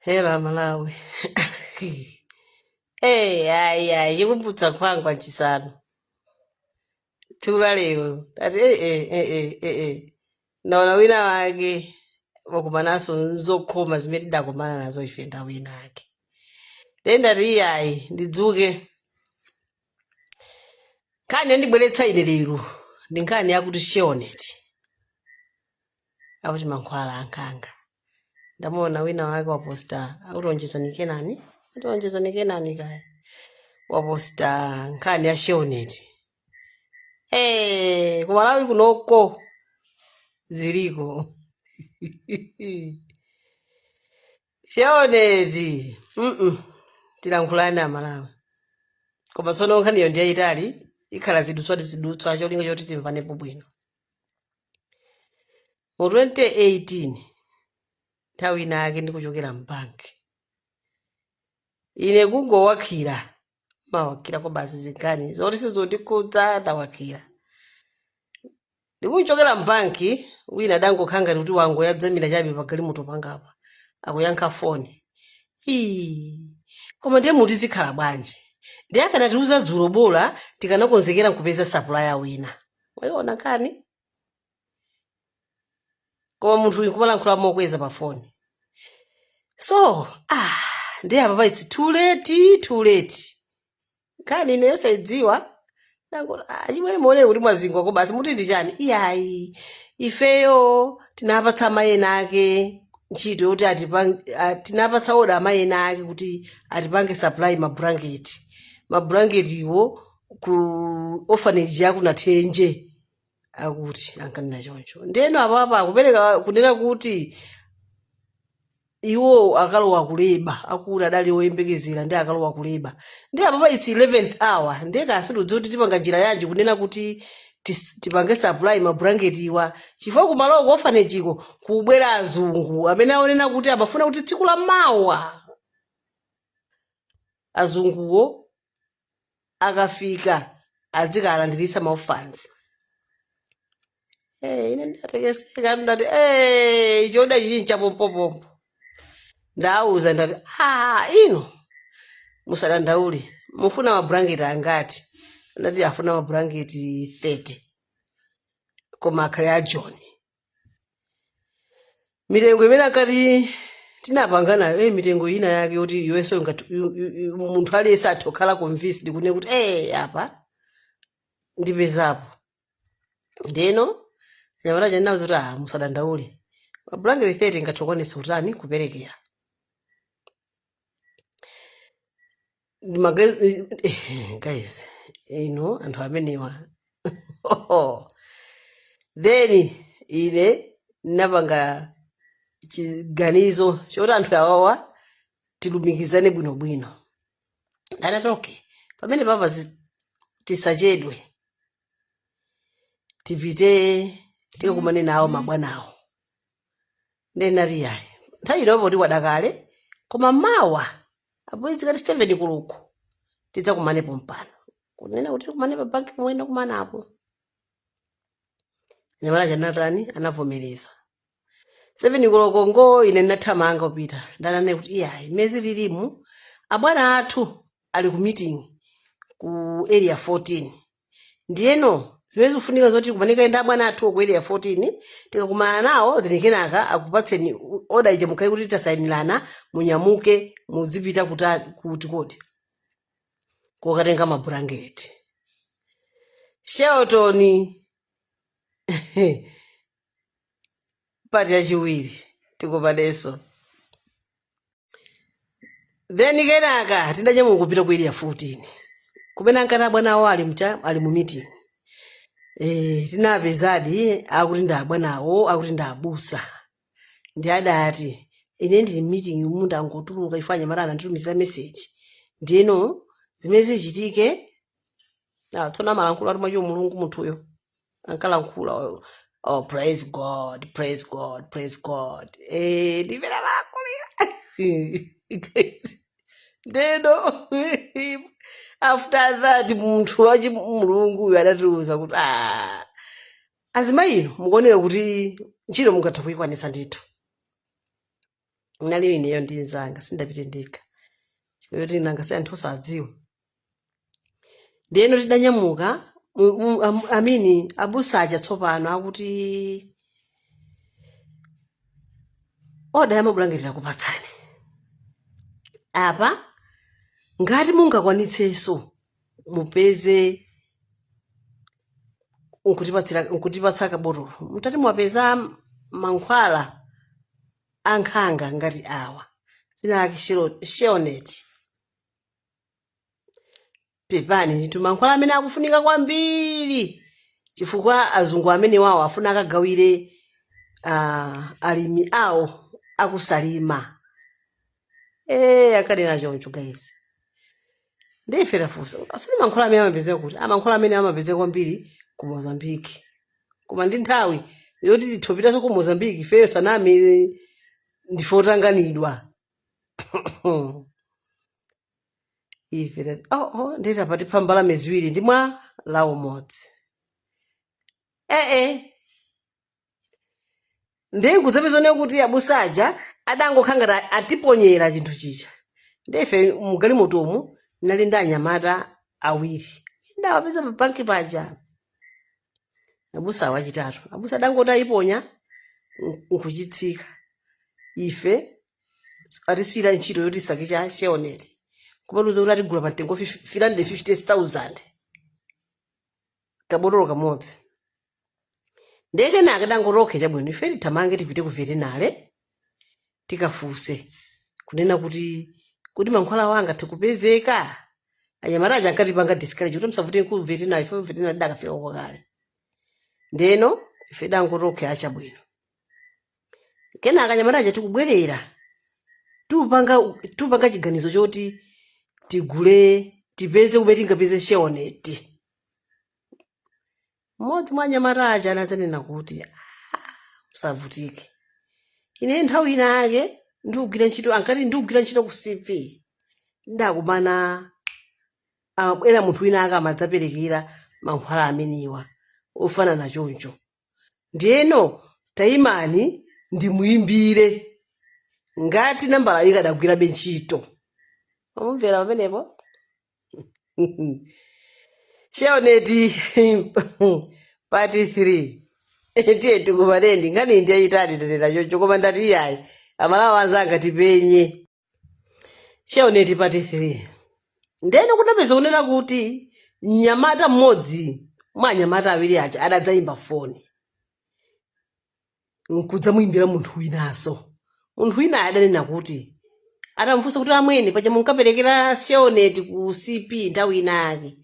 Hela Malawi. Eh, ayi ayi, chikumbutsa nkhwangwa nchisanu. Tsiku la lero tati eh eh eh eh eh eh. Ndaona wina wake wakumananso nzokhoma zimene tidakumana nazo ife nthawi ina yake. Ndiye ndati iyayi ndidzuke. Nkhani yandibweretsa ine lero ndi nkhani yakuti Shellnet. Akuti mankhwala ankhanga. Ndamuona wina wake waposta akuti Onjezani Kenani, ati Onjezani Kenani kaya waposta nkhani ya Shellnet. Eh, ku Malawi kunoko ziliko Shellnet. Tilankhulani Amalawi. Koma tsono nkhaniyo ndi yayitali, ikhala zidutswa zidutswa cholinga choti timvanepo bwino. Mu 2018 nthawi ina yake ndikuchokera mbanki ine kungowakhira mawakira kwa basi zinkhani zoti sizondikhudza ndawakira ndikuchokera mbanki wina adangokhala ngati kuti wangoyadzamira chabe pa galimoto pangapa akuyankha foni. Ii, koma ndiye muti zikhala bwanji? Ndiye akanatiuza dzulo bola tikanakonzekera nkupeza supplier wina. Mwayiona nkhani? Koma munthu uyu nkumalankhula mokweza pa foni. So ah, ndiye apapa it's too late, too late. Nkhani ine yosayidziwa ndangoti ah, chimwene muoneke kuti mwazingwa ko basi muti ndi chani? Iyayi, ifeyo tinapatsa amayi ena ake ntchito yoti tinapatsa oda amayi ena ake kuti atipange supply mablanketi, mablanketi iwo ku orphanage ya ku Nathenje akuti ankanena choncho. Ndeno apapa akupereka kunena kuti iwo akalowa ku labour, akuti adali oyembekezera ndi akalowa ku labour, ndi apapa it's 11th hour, ndiye kasitudziwa kuti tipanga njira yanji kunena kuti tipange supply mablanketi iwa, chifukwa kumalowa ku orphanage-ko kubwera azungu amene aonena kuti amafuna kuti tsiku la mawa azunguwo akafika azikalandiritsa ma orphans. Eh, ine ndatekeseka, ndati eh, choda ichi nchapompopompo. Ndauza ndati ah, ino musadandaule, mufuna mablanketi angati? Ndati afuna mablanketi 30 koma akhale a John. Mitengo imene akati tinapanga nayo eh, mitengo ina yake yoti iwenso ngati munthu aliyense atha kukhala convinced kunena kuti eh, apa ndipezapo. Ndeno anyamata aja ndinawuza kuti ah, musadandaule, mablanketi 30 ngathe kukwanisa kutani kuperekera. Guys, inu anthu amenewa. Then ine ndinapanga chiganizo choti anthu awawa tilumikizane bwinobwino. Ndanati okay, pamene papa tisachedwe, tipite tikakumane nawo mabwanawo. Ndinati yayi, nthawi inopo kuti kwadakale, koma mawa apo zikati 7 koloko tidzakumanepo mpano, kunena kuti tikumane pa banki pomwe ndakumanapo. Anyamata anatani, anavomereza. 7 koloko ngo ine ndinathamanga kupita, ndanane kuti iyayi, mmezi lilimu abwana athu ali ku meeting ku Area 14, ndiyeno zimene zikufunika zoti kumanika ndi abwana athu ku Area 14, tikakumana nawo then kenaka akupatseni oda ija, mukhale kuti tasayinirana, munyamuke muzipita kuti kodi kokatenga mabulangeti. Shelton part yachiwiri tikupanenso. Then kenaka tinanyamuka kupita ku Area 14 kumene ankati abwanawo ali mcha ali mu meeting. Eh, tinapezadi akuti ndi abwanawo, akuti ndi abusa, ndi adati ine ndili meeting umu ndangotuluka ife anyamata ananditumizira message, ndiyeno zimene zichitike. Ah, tsono amalankhula ati mwachiwo mulungu munthuyo ankalankhula oh, oh, praise God, praise God, praise God. Eh, ndimene amalankhulira. Ndeno after that munthu wachi mulungu uyu adatiuza kuti ah, azimayi inu mukuoneka kuti ntchito mungatha kuyikwanitsa ndithu. Nali ineyo ndi nzanga, sindapite ndekha chifukwa choti nanga si anthu osadziwa. Ndiyeno tidanyamuka amini abusa aja tsopano akuti oda ya mabulangeti takupatsani apa, ngati mungakwanitsenso mupeze nkutipatsa kabotolo mutati mwapeza mankhwala ankhanga ngati awa, dzina lake Shellnet. Pepani ndithu, mankhwala amene akufunika kwambiri chifukwa azungu amene wawo afuna akagawire alimi awo akusalima. Akanena choncho guys, ndife tafunsa asoni mankhwala amene amapezeka kuti mankhwala amene amapezeka kwambiri ku Mozambique, koma ndi nthawi yoti tithopitanso ku Mozambique ifeyo saname ndife otanganidwa. Ife tati oh, ndeti apa tipha mbalame ziwiri ndi mwala umodzi. Ee, ndiye nkudzapeza kuti abusa aja adangokhala ngati atiponyera chinthu chija. Ndiye ife mgalimotomu nali ndi anyamata awiri ndawapeza pa banki paja, abusa wachitatu. Abusa adangoti ayiponya nkuchitsika, ife atisiyira ntchito yoti tisake cha Shellnet, kumatiuza kuti atigula pa mtengo 350,000 kabotolo kamodzi. Ndiye kenaka dangoti okay, chabwino, ife tithamange tipite ku veterinary tikafunse kunena kuti kuti mankhwala awo angathe kupezeka. Anyamata aja ankatipanga discourage kuti musavutike ku veterinary, ife veterinary tidakafika kale. Ndeno ife dangoti okay, achabwino. Kenaka anyamata aja tikubwerera, tupanga chiganizo choti tigule, tipeze kumene tingapeze Shellnet. Mmodzi mwa anyamata aja anadzanena kuti, "Ah, musavutike, ine nthawi ina yake ndikugwira ntchito," ankati ndikugwira ntchito ku CP, ndakumana amabwera munthu wina ake amadzaperekera mankhwala ameniwa ofanana choncho. Ndiyeno tayimani ndimuyimbire ngati nambala ikadagwirabe ntchito. Mumvera pamenepo. Shellnet part 3. Tiye tikumaneni. Nkhani ndi yayitali, tetera choncho, koma ndati iyayi, Amalawi anzanga, tipenye. Shellnet part 3. Ndeno kudapeza kunena kuti mnyamata mmodzi mwa anyamata awiri aja adadzayimba foni nkudzamuyimbira munthu winanso. Munthu wina adanena kuti atamfunsa kuti, "Amwene, paja munkaperekera Shellnet ku CP nthawi ina yake,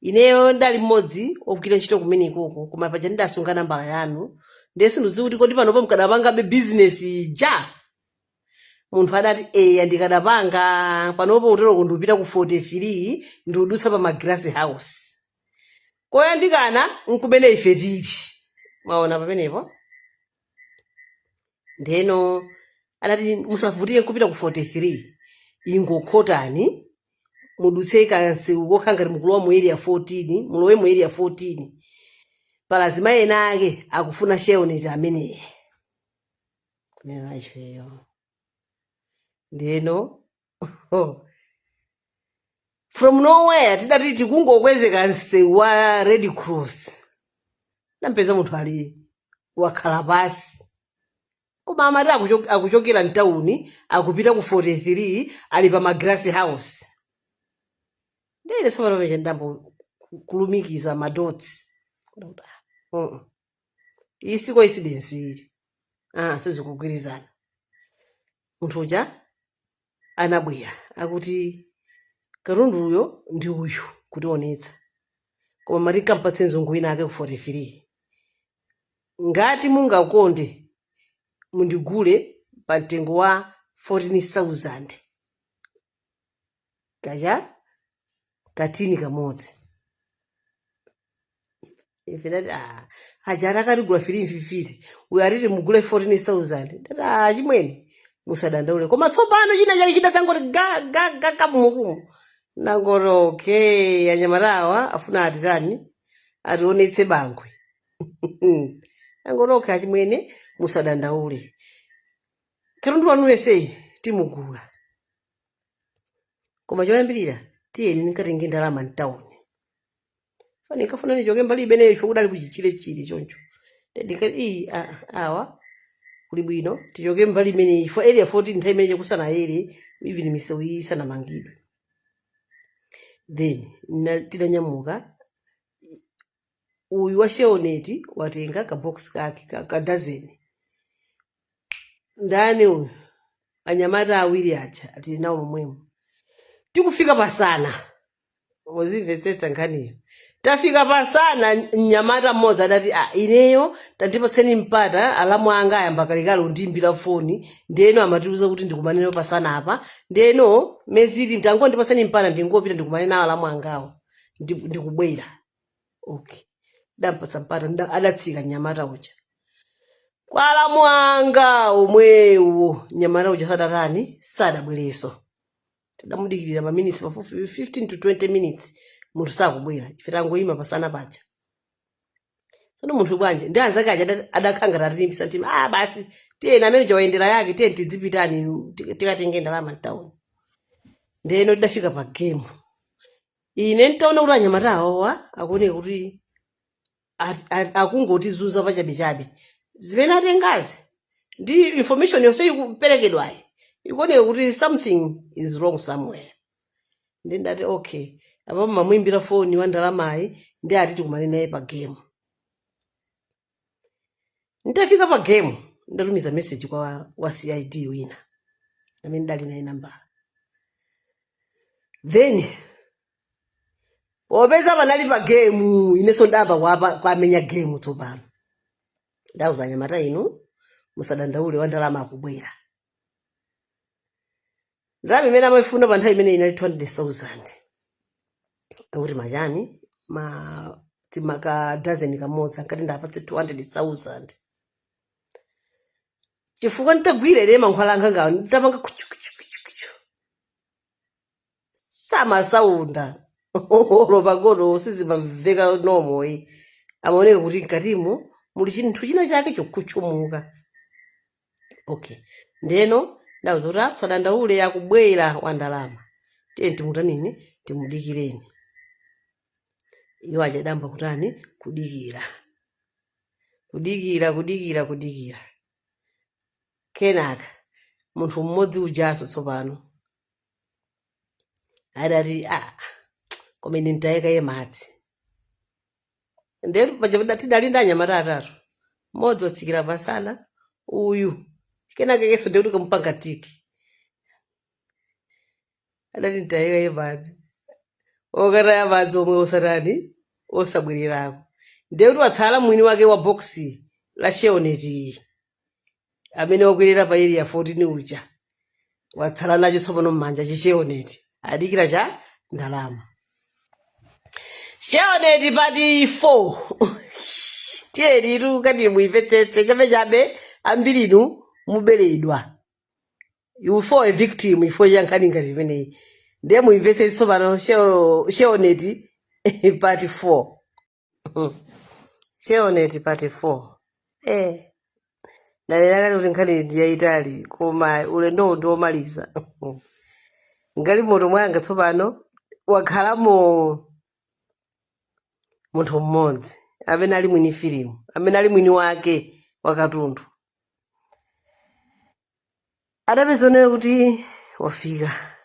ineyo ndali mmodzi wogwira ntchito kumenekoko, koma paja ndidasunga nambala yanu, ndiye sindidziwa kuti kodi panopo mukadapangabe bizinesi ija?" Munthu adati, "Eya, ndikadapanga panopo. Uteroko ndikupita ku 43, ndikudutsa pa Magrasi House koyandikana nkumene ife tili." Mwaona pamenepo? Ndeno adati, "Musavutike nkupita ku 43, ingokhotani mudutse kansewu kokha ngati mukulowa mu Area 14, mulowe mu Area 14, pala azimayi ena ake akufuna Shellnet ameneyi." Kunena ifeyo ndeno from nowhere tidati tikungokwezeka msewu wa Red Cross, nampeza munthu ali wakhala pasi, koma amati akuchokera mtawuni akupita ku 43, ali pa Magrasi House. Ndine tsopano peche ndambo kulumikiza ma dots kuti ah, iyi si coincidence ili, ah, sizikugwirizana. Munthu uja anabwera akuti katunduyo ndi uyu, kutionetsa, koma mati kampatse mzungu wina ake ku 43, ngati mungakonde mundigule pa mtengo wa 14,000 kacha katini kamodzi. Ife tati, "Ah, aja atakatigula 350, uyu atiti mugule 14,000." Ndati, "Ah, chimwene, musadandaule." Koma tsopano china chake chidadzangoti ga ga ga ga mumukumu, nangoti okay, anyamatawa afuna atitani, ationetse bangwe. Nangoti okay, achimwene, musadandaule. Katundu wanu yenseyi timugula, koma choyambirira tiyeni nikatenge ndalama mtawuni. Fani nkafuna nichoke mbali imeneyo, ife kudali kuchichire chili choncho. Ndikati iyi awa kuli bwino tichoke mbali imeneyi for Area 14. Nthawi imeneyi kusanayere, even misewu iyi isanamangidwe. Then tidanyamuka, uyu wa shellnet watenga ka box kake ka dozen. Ndani uyu? Anyamata awiri aja atili nawo momwemo. Tikufika pasana, muzimvetsetsa nkhaniyo, tafika pasana, mnyamata mmodzi adati, "Ah, ineyo tandipatseni mpata, alamu anga ayamba kalekale undiyimbira foni, ndeno amatiuza kuti ndikumaneno pasana apa, ndeno mezili tangondipatseni mpata, ndingopita ndikumane nawo alamu angawo, ndikubwera." Okay, dampatsa mpata, adatsika mnyamata uja kwa alamu anga omwewo. Mnyamata uja sadatani, sadabwereso. Tidamudikirira maminitsi pafupi 15 to 20 minutes, munthu sakubwera. Ife tangoyima pasana paja. Tsono munthu bwanji? Ndi anzake aja adakhanga atilimbisa mtima, "Ah, basi, tiyeni, amene chawayendera yake, tiyeni tidzipitani, tikatenge ndalama mtawuni." Ndeno tidafika pa Game. Ine ntaona kuti anyamata awowa akuoneka kuti akungotizunza pachabechabe. Zimene atengazi ndi information yonse ikuperekedwayi ikuoneka kuti something is wrong somewhere. Ndi ndati, "Okay, apo mamuimbira foni wa ndalamayi, ndi ati tikumane naye pa Game." Nditafika pa Game, ndatumiza message kwa wa CID wina amene ndali naye nambala. Then popeza panali pa Game, inenso ndamba kwamenya Game. Tsopano ndauza anyamata, "Inu musadandaule, wa ndalama akubwera." Ndalama imene amaifuna pa nthawi imene inali 200,000, akuti machani ma timaka dozen kamodzi, ankati ndapatse 200,000, chifukwa nditagwira ine mankhwala anga ngawo, nditapanga kuchu kuchu kuchu kuchu, samasaunda olo pang'ono, sizimamveka nomoyi. Amaoneka kuti mkatimo muli chinthu china chake chokhuchumuka. Okay, ndeno ndauza kuti musadandaule, akubwera wa ndalama, tiye timutanini, timudikireni. Iwo achadamba kutani, kudikira, kudikira, kudikira, kudikira. Kenaka munthu mmodzi ujaso tsopano adati, "Ah, koma ine nditayekaye madzi." Nde paja tidali ndi anyamata atatu, mmodzi watsikira pasana uyu, kenaka keso ndekuti kamupanga tiki, adati, "Nditayekaye madzi." Okataya madzi omwe osatani, osabwererako. Ndekuti watsala mwini wake wa boksi la shellnet iyi amene wakwerera pa Area 14 uja, watsala nacho tsopano m'manja chishellnet, adikira cha ndalama. Shellnet part 4. Tiyenitu kati muimvetsetse chabe chabe, ambirinu muberedwa, you fall a victim ifo cha nkhani ngati imeneyi. Ndiye muimvetsetse tsopano shellnet part 4, shellnet part 4. Ndalera kale kuti nkhani ndi yayitali, koma ulendowu ndi womaliza. Galimoto mwanga tsopano wakhalamo munthu mmodzi amene ali mwini filimu, amene ali mwini wake wa katundu. Adapeza onera kuti wafika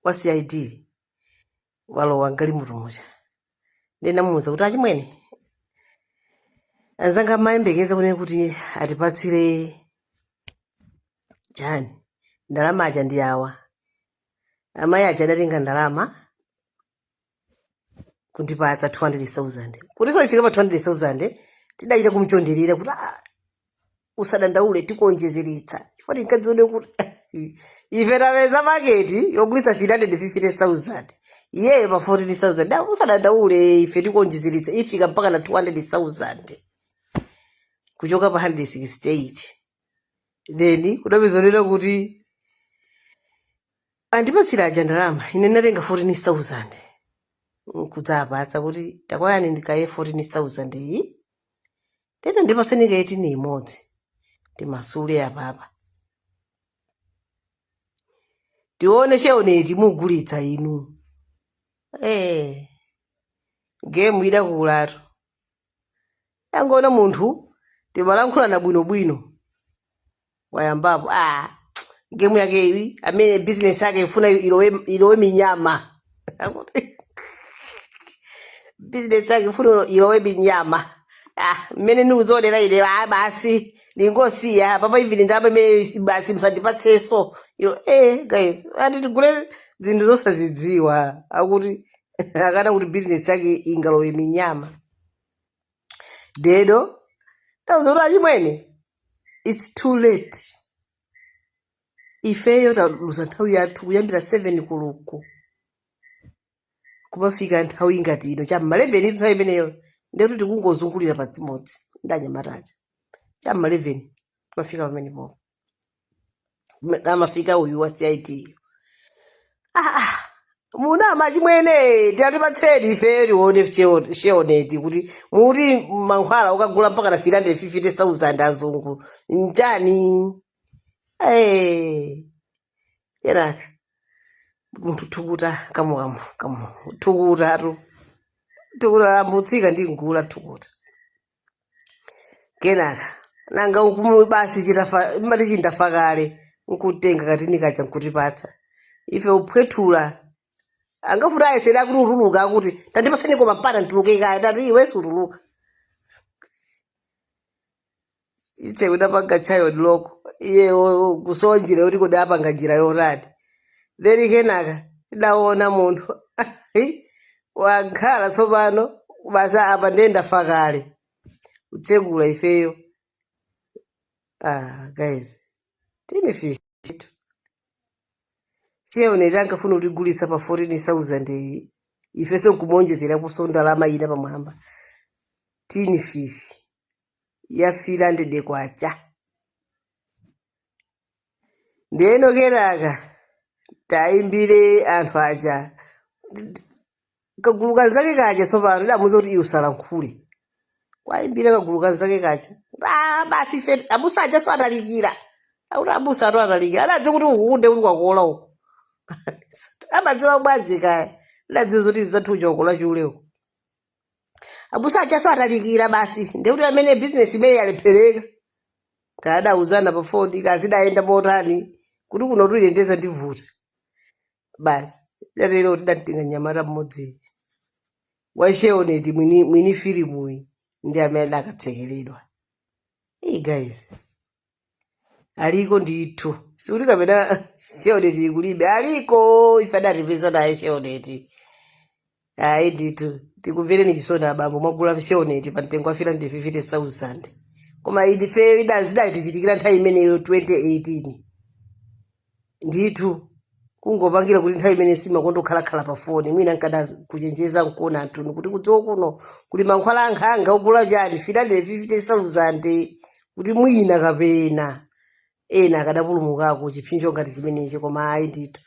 wa CID, walowa mgalimoto muja. Ndinamuwuza kuti, "Achimwene, anzanga amayembekeza kunena kuti atipatsire chani, ndalama aja ndi awa." Amayi aja adatenga ndalama kundipatsa 200,000. Kuti so ifike pa 200,000, tidachita kumchonderera kuti, "Ah, usadandaule, tikonjezeretsa," chifukwa tinkadzione kuti ife tapeza market yogulitsa 350,000, iyeyo pa 14,000. Da, "Usadandaule, ife tikonjezeretsa, ifika mpaka na 200,000 kuchoka pa 168." Then kudapezonera kuti andipatsira aja ndalama, ine ndatenga 14,000 nkudzapatsa kuti, "Takwayani, ndikaye 14,000 iyi, tete ndipaseni kaye tini imodzi timasule apapa." Tione Shellnet mugulitsa inu. Game idakulatu. Yangoona munthu timalankhulana bwinobwino, wayambapo game yake iyi, amene business yake ifuna ilowe, ilowe minyama. Akuti business yake ifuna ilowe minyama. Mmene ndikuzionera ine, basi ndingosiya papa, even ndalama imene basi musandipatsenso ilo. Guys, ati tigule zinthu zosazidziwa. Akuti akana kuti business yake ingalowe minyama. Dedo tauza kuti, achimwene, it's too late. Ifeyo taluza nthawi yathu kuyambira 7 koloko kumafika nthawi ingati ino, cham'ma 11. Nthawi imeneyo ndekuti tikungozungulira padzimodzi ndanyamataja, cham'ma 11 timafika pamenepo, amafika uyu wa CID. Munama chimwene, tiyatipatseni ife tione Shellnet kuti muti mankhwala ukagula mpaka na 350,000 azungu nchani? Kenaka munthu thukuta kamukamu kamu thukutatu, thukuta lambutsika ndi ngula thukuta. Kenaka nanga basi chitafa mati chindafa kale, nkutenga katini kacha nkutipatsa ife uphwethula. Angafuna ayesera kuti utuluka, akuti tandipaseni koma mpata ntuluke kaya. Tati iwe sutuluka, itse kudapanga child lock. Iye kusowa njira yoti kodi apanga njira yotani. Then kenaka tidaona munthu wankhala tsopano basi, apa ndiye ndafa kale, kutsekula ifeyo. Guys, tin fish Shellnet ankafuna kutigulitsa pa 14,000 iyi, ifenso nkumonjezeraponso ndalama ina pamwamba. Tin fish ya 300 kwacha. Ndiyeno kenaka tayimbire anthu aja, kagulu kanzake kaja. Tsopano idamuza kuti iwe usalankhule, kwayimbire kagulu kanzake kaja. Basi ife abusa aja so atalikira, akuti abusa atu atalikira, adadze kuti uku kunde kuti kwakola uku. Amadziwa bwanji kaya? Adadziwa zoti zathu uja wakola chule uku. Abusa aja so atalikira, basi ndekuti amene business imene yalephereka. Kaadauzana pa foni, kazidayenda motani kuti kuno tuliyendeza ndivuta. Basi datero tidatenga nyamata mmodzi wa Shellnet, mwini, mwini filimuyi, ndi amene adakatsekeredwa. Hey guys, aliko ndithu, sikuti kapena Shellnet kulibe, aliko. Ife adatipeza naye Shellnet. Ayi ndithu, tikumvereni chisoni abambo, mwagula Shellnet pa mtengo wa 350,000, koma ifeyo idazidatichitikira nthawi imeneyo 2018 ndithu, kungopangira kuti nthawi imene simakonda kukhalakhala pa foni, mwina nkada kuchenjeza nkuona anthu kuti kudziwa kuno kuli mankhwala ankhanga ogula chani 350,000, kuti mwina kapena ena akadapulumukako chipsinjo ngati chimenechi. Koma ayi ndithu,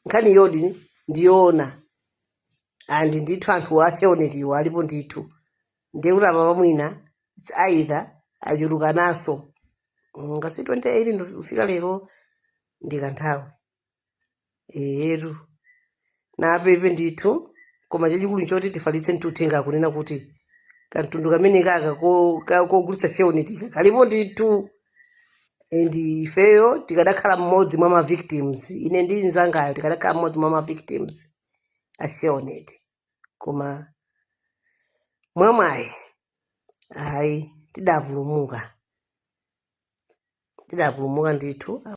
nkhani yodi ndiyoona andi ndithu, anthu a Shellnetiwo alipo ndithu. Ndiye kuti apa pamwina it's either achulukanaso ngasi 2018 kufika lero ndikanthawi eyetu napepe ndithu. Koma chachikulu nchoti tifalitse mtuthenga akunena kuti kamtundu kamene kaka kogulitsa Shellnet kalipo ndithu, and ifeyo tikadakhala mmodzi mwa ma victims, ine ndi nzangayo tikadakhala mmodzi mwa ma victims a Shellnet, koma mwamwayi ayi, tidapulumuka, tidapulumuka ndithu.